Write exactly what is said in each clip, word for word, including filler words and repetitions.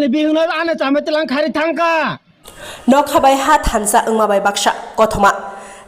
Bihikno ano chamai twilang khari thangkha. Nokha bai ha thansa wngma bai baksa kothoma.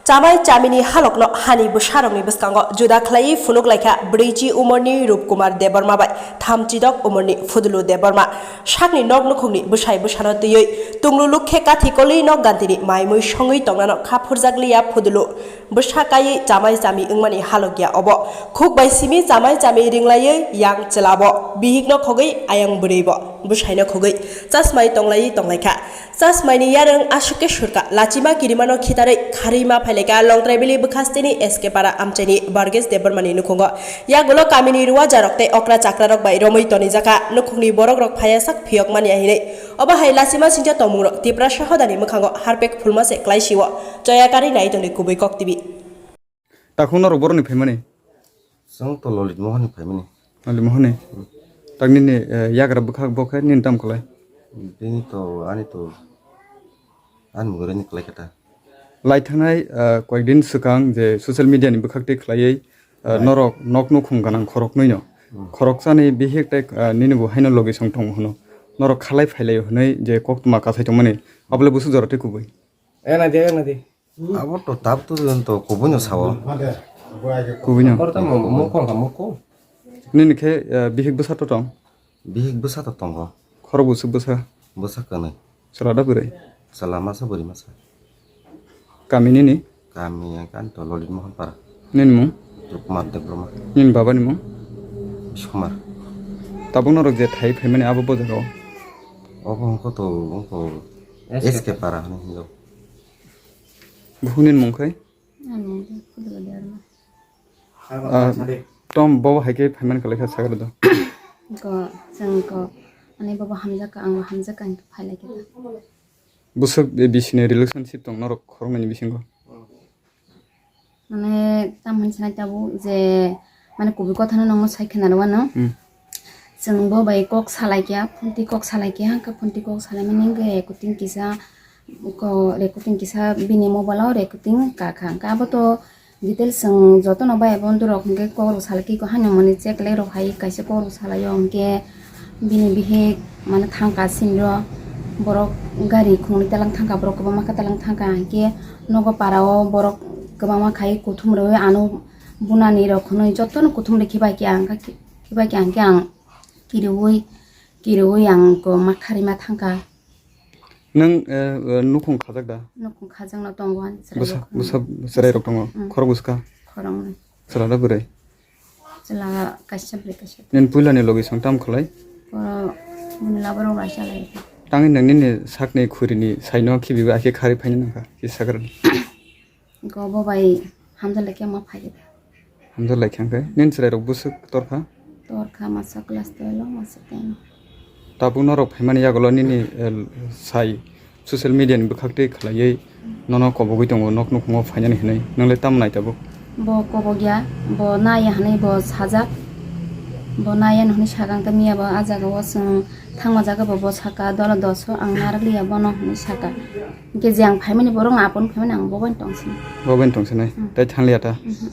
Chamai chamini halokno hani bwsarokni bwskango juda khlaiwi phunuk laikha brwichi umorni Rupkumar Debbarma bai thamchidok umorni Phudulu Debbarma. Sakni nok nukhungni bwsai bwsano twiwi tungluluk khe kathi kolwi nok gantini mai mui songwi tongnano kha phurjakliya Phudulu. Bwsa kaiwi chamai chami wngmani halok ya obo. Khuk bai simi chamai chami ringlaiwi yang chwla bo, bihikno khogwi ayang bwrwi bo, bwsaino khogwi chasmai tonglaiwi tonglaikha. Chasmaini yarwng aswk khe surka, lachima kirimano khitarwi kharwi ma phailaikha Longtraibili bwkhasteni S K Para amchaini Bargesh Debbarmani nukhungo. Yagulo kamini ruwajarok tei okra chakrarok bai romwi tonijakha, nukhungni borokrok phaiya sak phiyokmani hinwi. Obo hai lachima singcha tongmungrok Tiprasa hodani mwkhango harpek phulma se klaisio. Choya karwi nai tongdi Kubui Kok T V. Takhuk norok boroni phaimani? Chwng to Lolit Mohon ni phaimani. Lolit Mohon ni? Hmm. Tak nini, eh, yagra bwkhak bo khe nini tam kwlai? Bini to, ani to, ani mugureni kwlai khe ta. Lai thangnai, eh, koyekdin swkang je social media ni bwkhak twi khlaiwi, eh, Right. Norok nok nukhung ganang khoroknwi no. Hmm. Khoroksani bihik tei, eh, nini bo haino logi song tongo hwno. Norok khalai phailai hwnwi je koktwma kasai tongmani. Abole busu jora tei kubui. Ena de, ena de. Abo to tab to to kubui no sao. Kubui no. Korta mo-, mokol ha mokol. Nini khe, eh, bihik bwsa to tong? Bihik bwsa to tongo. Khorok bwswk bwsa? Bwsa kwnwi. Chwla da bwrwi? Chwla masa bwrwi masa. Kami nini? Kami kan to Lolit Mohon Para. Nini mung? Rupkumar Debbarma. Nini baba ni mung? Biskumar. Tabuk norok je thai phaimani abo bo jaga o? Obo hwnkhe to wngkha S K Para hwnwi hinjao. Buphukni mung khai? Ani mung khe Khudulu Debbarma. Ah, tom bobo hai khe phaimani kwlai kha sakra do. Ko, chwng ko, ani bobo hamjak kha, ang bo hamjak kha, ang khe phai lai khe ta. Bwswk bisini relationship tong norok khoroknwi ni bisingo? Mane, tam hwn sanai tabuk je, mane, kubui kotha no nokno sai khna rw ano. Hmm. Chwng bo bai kok salai kha, phunti kok salai kha, hwnkhe phunti kok salai mani wngkhe recording kisa, ko recording kisa bini mobile o recording ka kha. Hwnkhe abo to details chwng jotono bai abo rok hwnkhe kok rok salai kha, haino mani check lai rok hai kaisa kok rok salai o hwnkhe bini bihik mane thangka sini ro borok gari khungni talang thangka borok kwbangma khe talang thangka hwnkhe nogo para o borok kwbangma khai kuthum rwi ano bunani rok hwnwi jotono kuthum rwi khibai khe ang khe khibai khe ang khe ang kiriui kiriui ang kwbangma kharima thangka. Nwng, eh, eh, nukhung khajak da? Nukhung khajakno tongo ani chwrai Bwsa, rok. Bwsa chwrai rok tongo. Mm. Khorok bwskha? Khoroknwi. Chwla da bwrwi? Chwla kaisa bwrwi kaisa. Nini puilani logi song tam khlai? Oro bini laborok bai chalai. Tangwi nwng nini sakni khurini saino khibiwi akhe kharwi phaina nangkha, kisa sakrani. Go bo bai hamjak lai khe ma phai khe. Hamjak lai khe hwnkhe nini chwrai rok bwswk torkha? Torkha masa class twelve o, masa ten o. Tabuk norok phaimani yagulo nini, eh, sai social media ni bwkhak twi khlaiwi nono kobogwi tongo nok nukhungo phainani hinwi. Nwng le tamo nai tabuk? Bo kobogya, bo naiya hinwi bo sajak. Bo naiya hinwi sakang tei miya bo ah jaga o chwng thangma jaga bo, bo saka dola dos o ang narwkliya bono hinwi saka. Hwnkhe je ang phaimani borok no apon phaimani ang bo bai tongsinai. Bo bai tongsinai? Hmm. Tei thangliya ta? Mhm.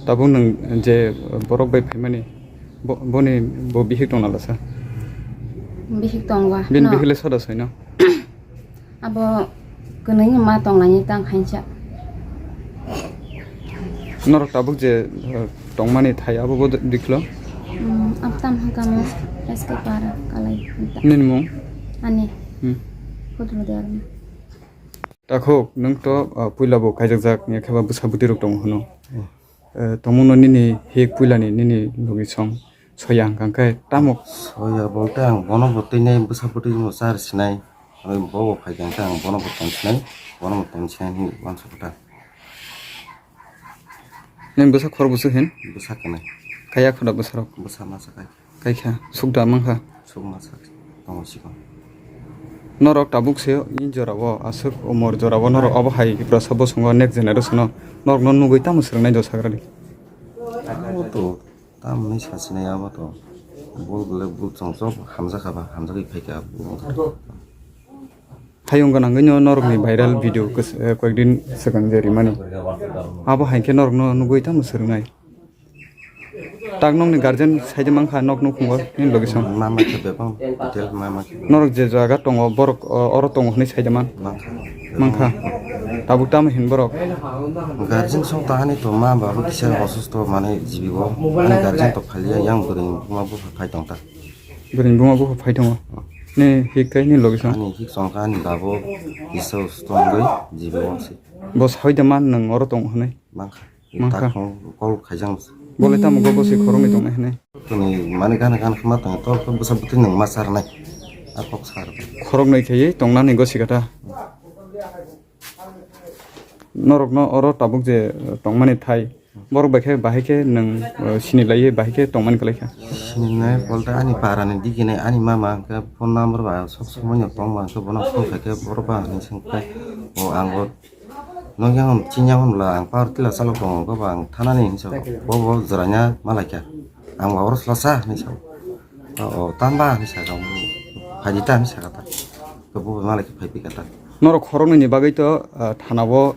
Tabuk nwng je borok bai phaimani, bo-, boni bo bihik tong nalasa? Bihik tongo. Bini no. Bihik le soda soino? Abo kwnwi ma tonglaini tang khainsa. Norok tabuk je, eh, tongmani thai abo bo diklo? Hmm, abo tam hwnkha mo S K Para kalai. Nini mung? Ani. Hmm. Khudulu de arma. Takhuk, nwng to, ah, puila bo kaijakjak, ya khe ba bwsa bwtwi rok tongo hwno. Hmm. Eh, tongmungno nini hik puilani nini logi song soya hwnkha khe tamo? Soya bolte ang bono bo twinai bwsa bwtwi no char sinai, abo bo bo phai kha khe ang bono bo tong sinai, bono bo tong sinai hinwi uansukha ta. Nini bwsa khorok bwswk hin? Bwsa kwnwi. Kaya khoda bwsarok? Bwsa masa kai. Kaikha, sukda mankha. Sukma sak tongo sikon. Norok tabuk se in jorao aswk umor jorao norok obo hai Tiprasa bosongo next generation o norokno nugwi tamo swrwngnai do sagrani? Abo to tamni sasinai abo to bol bole bol chong chok hamjakha ba hamjagwi phaikha abo. Hayung gwnangwino norokni viral video kwch-, eh, koyekdin swkang je rimani. Abo hai khe norokno nugwi tamo swrwngnai? Tak nokni guardian saide mankha nok nukhungo nini logi song. Mama khe bebak detail mama khe. Norok je jaga tongo borok, o, oro tongo hwnwi saide man. Mankha. Mankha. Tabuk tamo hin borok. Guardian song tahani to ma babu kisa osusto mane jibibo. Ani guardian to phaliya yang bwrwi buma bupha phai tongta. Bwrwi buma bupha phai tongo. Ni hik kai ni logi song. Ani hik song kha ani babu kisa osusto wngwi jibibo se. Bo saide man nwng oro tongo hwnwi. Mankha. Mankha. Takhung call khaijang. Bolai tamo go bosi khoroknwi tongnai hinwi. Tini mani gana gana khama tong to ko bwsa bwtwi nang ma sarnai. A kok sar. Khoroknwi khaiwi tongnani go sikata. Norokno oro tabuk je, eh, tongmani thai. Borok bai khe bahai khe nwng, eh, sini laiwi bahai khe tongmani kwlai kha. Sini nai bolta ani para ni digi nai ani mama hwnkhe phone number ba sob somoi no tong ma hwnkhe bono phone khai khe borok ba hinwi swng khe o ang o Nokya hwn chinya hwn bwla ang power tiller chalok tongo, hwnkhe bo ang thanani hinwi sa, bo bo jwraina ma laikha. Ang bo oro chwla cha hinwi sa, o, o, tamba hinwi sa, phaidi ta hinwi sa kha ta. Bo bo ma laikha phai phi kha ta. Norok khoroknwi ni bagwi to, ah, thana o,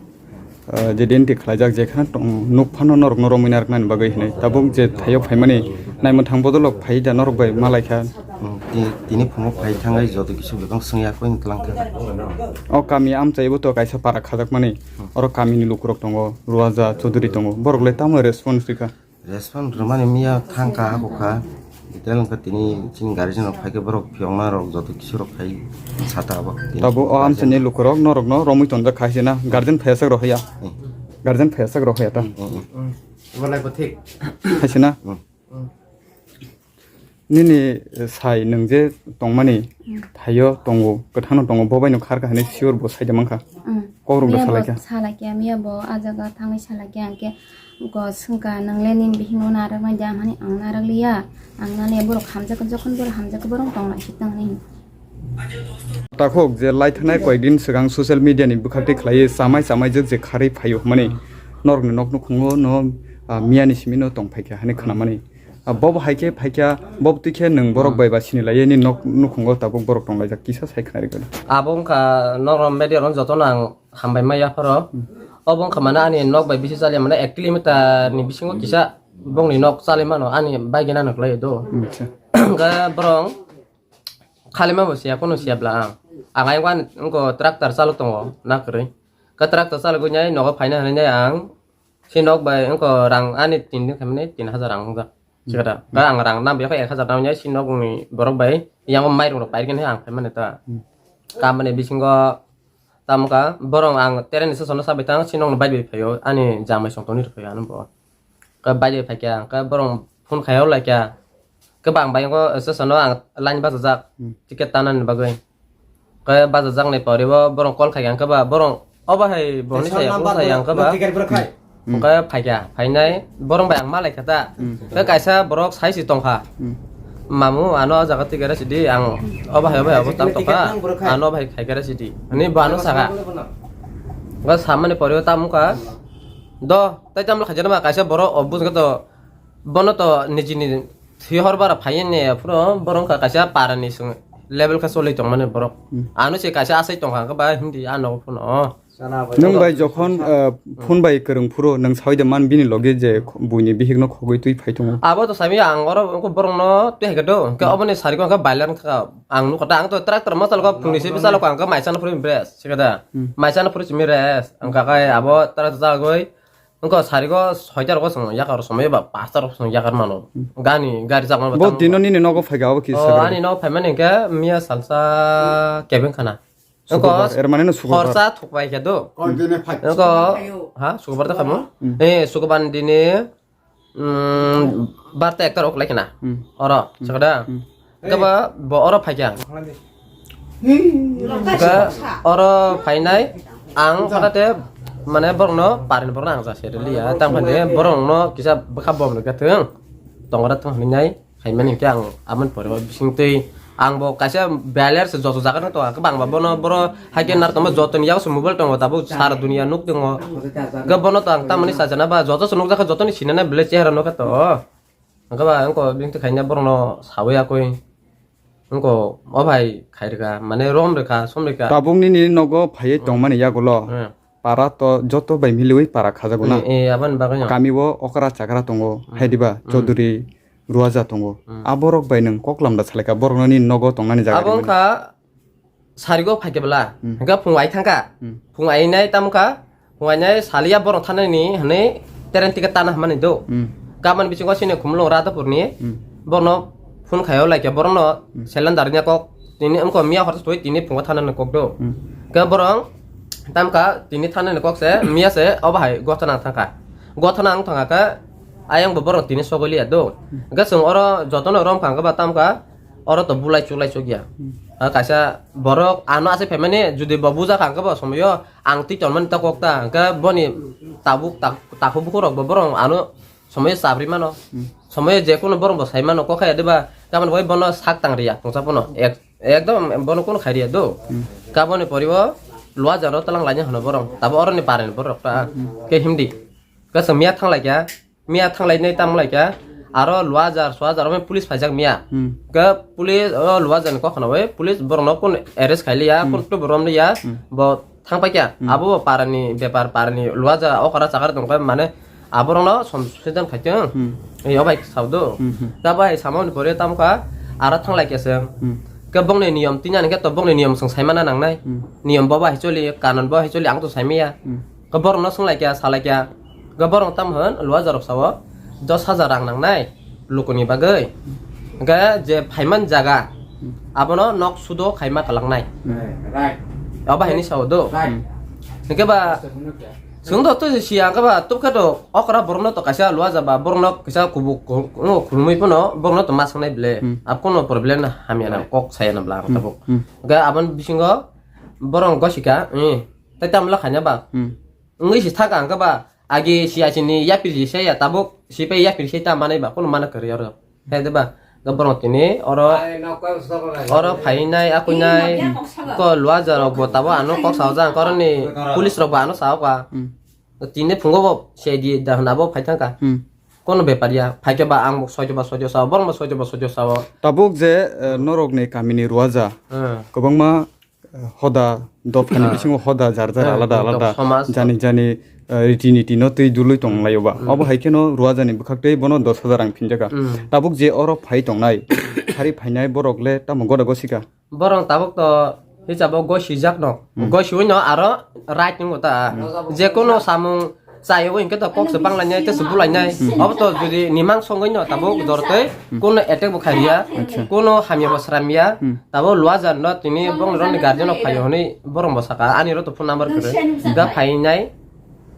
ah, je denti khlaijak, je khana tong nuk phano norok no romwi narwknani bagwi hinwi. Tabuk je thaio phaimani naimwthang bodolok phai da norok bai ma laikha. Hmm, ti-, tini phungo phai thangwi joto kisu bebak swngya koi twlang thangkha. O kami amchai bo to kaisa para khajakmani. Hmm. Oro kamini lukurok tongo, Ruaja, Chaudhary tongo. Borok le tamo response rikha? Response rwmani miya thangkha, hakukha. Detail wngkha tini chini guardian rok phaikhe borok phiyokna rok joto kisu rok phai sata abo. Tini Tabo o guardian amchaini lukurok norokno romwi tonjak kha sina. Guardian phaiyasak rok haya. Hmm. Guardian phaiyasak rok haya ta. Hmm, hmm. Hai sina. Hmm. Nini, eh, sai nwng je tongmani Mm. thaio tongo, kwthangno tongo, bo baino kharkha hinwi sure bo saida mankha. Mm. Kokrok da Miya bo salaikha. salaikha, miya bo ah jaga thangwi salaikha, hwnkhe go swngkha, "Nwng le nini bihingo narwknai da?" hwnwi, "Ang narwkliya, ang naliya, borok hamjakha, jokhon borok hamjakha, borok tong lai si tong," hwnwi. Takhuk je lai thanai koyekdin swkang social media ni bwkhaktwi khlaiwi chamai chamai jwk je kharwi phaio hwnmani norokni nok nukhungo no, ah, miyani simi no tong phaikha hinwi khwnamani. Ah, bobo hai khe phaikha, bobo twi khe nwng borok bai ba sini lai yani nok nukhungo tabuk borok tong laijak kisa sai khwnarikha. Abo wngkha norok media rok jotono ang hambai ma yapharo. Hmm. Obo wngkha mane ani nok bai bisi chaliya mane ek kilometer ni bisingo kisa bongni nok chali mano ani bike gana no kwlai do. Hmm, acha. Hwnkhe borok khalima bo siya, kono siya bla ang. Ang ayang wngko tractor chalok tongo, na kwrwi. Khe tractor chalok wngnai nogo phaina hinwi ang si nok bai wngko rang ani tin din khaimani tin hajar rang wngjak. Sikata. Khe ang rang nam biya khe ek hajar nam wngnai si nok ni borok bai yang mairung rok pairikhe ang phaimani ta. Hmm. Kamani bisingo tamokha borok ang tereni sesono sabai tang si nok ni bai bai phaio ani jamai song tongni rw phaio ano bo. Khe bai bai phaikha, khe borok phone khai hor laikha. Khe bang bai wngkha, sesano ang line bachajak, Hmm. ticket tanani bagwi. Khe bachajakni poribo borok call khaikha, khe ba borok obo hai boni Teso sai number phone khai, ang khe ba. Ticket borok khai. Hmm. Khe phaikha, phainai borok bai ang ma laikha ta. Hmm. Khe kaisa borok sai si tongkha. Hmm. Mamu, ano o jaga ticket sidi, ang obo hai, obo hai, obo tam Ticket tongkha. Nang borok khai. Ano obo hai khai khe sidi. Ani bo ano saka. Khe samani poribo tamo kha. Do, tai tamo khaijana ma kaisa borok o bujhwng khe to Bono to nijini thwi hor bara phaiya ne phuro borok wngkha kaisa para ni swng level khe choli tongmani borok. Hmm. Ano se kaisa asai tongkha khe ba hindi a nogo phano. Nwng bai jokhon, Hmm. uh, phone bai kwrwng phuru nwng sawi de man bini logi je kho-, buini bihik no khogwi twi phai tongo. Abo to sami ang oro wngkha borok no twi hai khe do. Hwnkhe Hmm. oboni sari ko hwnkhe bailar wngkha ang nukha ta ang to tractor ma chalok phungni se bwsalo ang khe maisa no phuru impress sikha da. Hmm. Maisa no phuru simi rest ang kha kai abo tractor chalogwi Wngkha sarigo soita rogo chwng yakar somoi ba pasta rogo chwng yakar mano. Hmm. Gani gari chakma Bo tamo. Dino nini nogo phaikha abo kisa Oh, sakha. Ani nogo phaimani hwnkhe miya salsa kebeng khana. Sukurbar, Wngkha er mane no sukurbar. Horsa thukbai khe do. Continue phai. Wngkha ha sukurbar da khamo. Hmm. Eh sukurbar dini mm barta ekta rok lai khana. Hmm. Oro Hmm. sakda. Hmm. Kaba bo oro phaikha. Khe oro phainai ang phatate mane borokno parin borokno ang jase rwliya. Tamoni borokno kisa bwkha bom rwkha thung. Tongo da thung hinwi nai phaimani hwnkhe ang aboni pore o bisingtwi ang bo kaisa beler se joto jaga no tongo. Khe bangba bono boro haikhe nar tongma jotoni yago se mobile tongo tabuk sara dunia nuk tongo. Khe bono to ang tamoni sajana ba joto se nukjakha jotoni sinana belai chehara nukha to. Hwnkhe ba wngkha bini twi khaina borokno sawi yakwi wngkha o bai khairwkha mane rom rwkha som rwkha. Tabuk nini nogo phaiwi Hmm. tongmani yagulo Hmm. Para to joto bai miliwi para khajago na. Eh, eh, aboni bagwi no. Kami o okra chakra tongo, hmm, hai diba, hmm, Chaudhuri, Ruaja tongo. Hmm. Aborok bai nwng kok lamda salaikha, borokno nini nogo tongnani jaga abo rimani. Wngkha sarigo phaikhe bwla. Hmm. Hwnkhe phung ai thangkha. Hmm. Phung ainai tamkha, phung ainai saliya borok thanani hwnwi train ticket tana hwnmani do. Hmm. Gabon bisingo sini Khumulwng Radhapurni, hmm, borokno phone khaio laikha, borokno, hmm, cylinder nya kok tini wngkha miya hor soi tini phungo thanani kok do. Hmm. Khe borok tamkha tini thanani kok se miya se obo hai gotha nang thangkha. Gotha nang thangkha khe ayang bo borok tini sogwi liya do. Hmm. Hwnkhe chwng oro jotono rom kha hwnkhe ba tamkha oro to bulai chulai chukya. Hmm. Ah, kaisa borok ano aswk phaimani jodi bo buja kha hwnkhe bo somoyo ang twi tongmani ta kok ta hwnkhe boni tabuk tak-, takhuk bukhuk rok bo borok ano somoyo chapri mano. Hmm. Somoyo je kono borok bo sai mano kok khe diba gabon bai bono sak tang riya tongsa pono ek-, ekdom bono kono khai riya do. Hmm. Gaboni poribo Luajar o twlang laina hwno borok tabo oroni parani borok ta. Hmm. Khe himdi khe chwng miya thang laikya. Miya thanglai nai tamo lai kha, aro Luajar, Suajar, omo police phaijak miya. Hmm. Khe police o Luajar ni kokhono bai, police borok no kun arrest khai liya, hmm, kun tubu rom liya, hmm, bo thang pai kha. Hmm. Abo bo para ni bepar, para ni Luajar okra chakra tong kha, mane abo rok no som sudan khai tong. Hmm. Ei o bai sao do. Hmm, hmm. Khe bai samo ni pore tamo kha, aro thanglai kha se. Hmm. Khe bong ni niyom tini ani khe to bong ni niyom swng sai mana nang nai. Hmm. Niyom bo bai choli, kanon bo bai choli, ang to sai maya. Hmm. Khe borok no swng lai kha, sa lai kha. Hwnkhe borok tamo hwn Luajar rok sao dos hajar rang nangnai lukuni bagwi. Hwnkhe je phaiman jaga abono nok sudo khaima kwlangnai. Right. Abo hai hinwi sao do. Right. Hwnkhe ba chwng do to siya hwnkhe ba tubkhe do okra borokno to kaisa Luajar ba borokno kaisa kubuk ku-, ku-, khulumwi phano borokno to ma swngnai ble. Hmm. Abo kono problem na hamya na kok saya na bla ang tabuk. Hmm. Hwnkhe aboni bisingo borok gosika, eh, tai tamo khaina ba. Hmm. Wngwi se thangkha hwnkhe ba, agi C I C ni yapri se ya, tabuk sipai yapri se ta manai ba, kunu mana kwrwi oro. Khe de ba, ga borok tini oro, oro phainai, akuinai, ko Luajar rok bo tabuk ano kok sao jang, koroni police rok bo ano sao ka. Hmm. Tini phungo bo C I D da hwna bo phai thangkha. Hmm. Kono bepar ya, phaikhe ba ang bo soijo ba soijo sao, borok bo soijo ba soijo sao. Tabuk je, eh, norok ni kami ni Luajar, hmm, kwbangma hoda dophani bisingo hoda jar jar alada alada jani jani, eh, riti niti no twi dului tong laio ba. Obo hai kheno Luajar ni bwkhak tei bono dos hajar rang phinjaka. Tabuk je oro phai tongnai, sari phainai borok le tamo goda gosika. Borok tabuk to hisabo gosijak no. Gosiwi no aro right wngo ta. Je kono samung Chaywi hwnkhe to kok se banglainai tei se bulainai. Obo to jodi nimang songwi no tabuk jortoi kono attack bo khairiya, kono hamya bo sramya. Tabuk Luajar no tini bong roni guardian rok phaio hwnwi borok bo saka ani ro to phone number kwrwi. Da phainai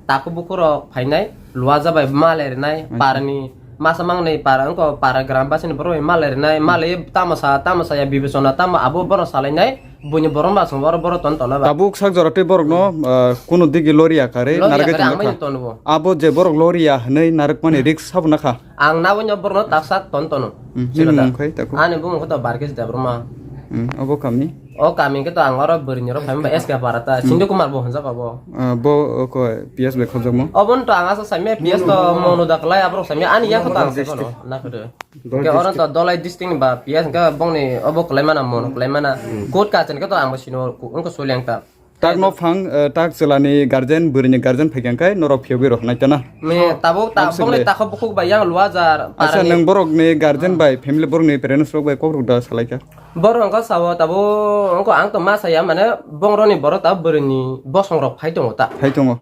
takhuk bukhuk rok phainai Luajar bai malai rwnai parani masa mangnai para wngkha para gram basi ni borok bai malai rwnai malai tamo sa tamo sa ya bibechona tamo abo borok salainai. Buini borok ba song oro borok ton tona ba. Tabuk sak jora tei borok no, ah, kuno digi loria kare. Loria naragwi kare, tongna ang bai kha. Ton bo. Abo je borok loria hwnwi narwkmani risk sabo na kha. Ang na bai no borok no tak sak ton tono. Hmm, nini mung khai tako? Ani bumung khe to Barkis Debbarma. Hmm, abo kami? O kami khe to ang oro bwrwi ni oro phaima ba S K Parata, Sindhu Kumar bo hwnjak abo. Ah, bo, o ko P S bai khobjakmo? Obo no to ang asa samya P S to mono da klai aborok samya ani yang khe to ang se kono. Na khe de. Hwnkhe oro to Dolai district ni ba P S hwnkhe bongni obo kwlai mana, mono kwlai mana. Court kachar khe to ang bo sino wngkha soliang ta. Tak no phang, eh, tak chwla ni guardian, bwrwi ni guardian phai khe norok phiyogwi rw hwnai ta na. Me tabuk ta bongni takhuk bukhuk bai yang Luajar. Acha, nwng borok ni guardian bai, family borok ni parents rok bai kok rok da salai kha. Borok wngkha sao tabuk wngkha ang to ma saya mane bong rok ni borok ta bwrwi ni bosong rok phai tongo ta. Phai tongo.